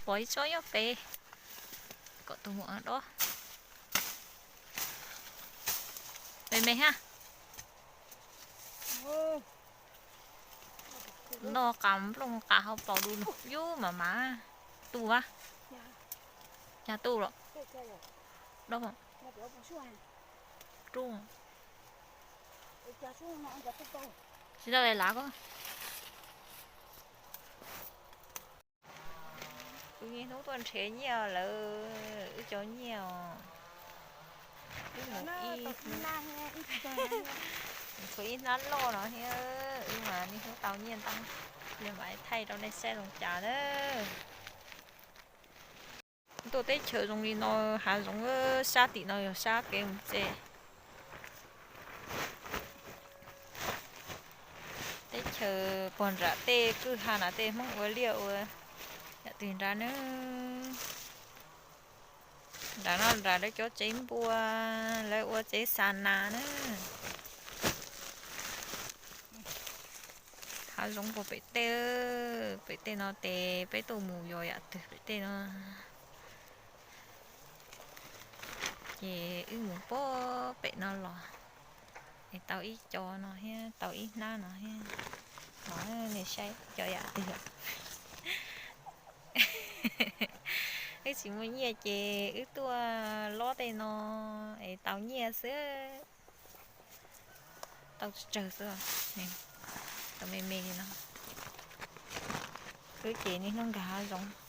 Pom ib tsob nyob pem, kom tus muam dob. Me me ha. Noj qas nplooj qas hauv paus du lug yub mas mas. Tu a? Yog tu los? Dob. Rub. Tsis tau lav koj. Wb niaj hnub tuaj nrhiav nyiaj lawm, wb cov nyiaj os. Wb mus ib, tshuav ib hnab loj no thiab, wb mas niaj hnub tau nyiaj ntau, yog mam thaij rau nej saib zoo cas na. Tuaj teb chaws zoo li no, hav zoov sab tim no yog sab kev mus tsev. Teb chaws puag nram tej kwj ha na tej Hmoob ua liaj ua yam twg nrad na. Nram no nram lawv cov tsev npua, lawv ua tsev xa nas na. Hav zoov puag pem tej, pem tej no ces peb tuaj mus yos yam twg pem tej no. Ces wb mus puag pem no los, es tau ib co no thiab tau ib hnab no thiab. Los nej saib cov yam twg. Wb tsis muaj nyiaj ces wb tuaj lob tej no es tau nyiaj xwb. Tau tsawg xwb, tau me me li no. Wb ces niaj hnub nkag hav zoov.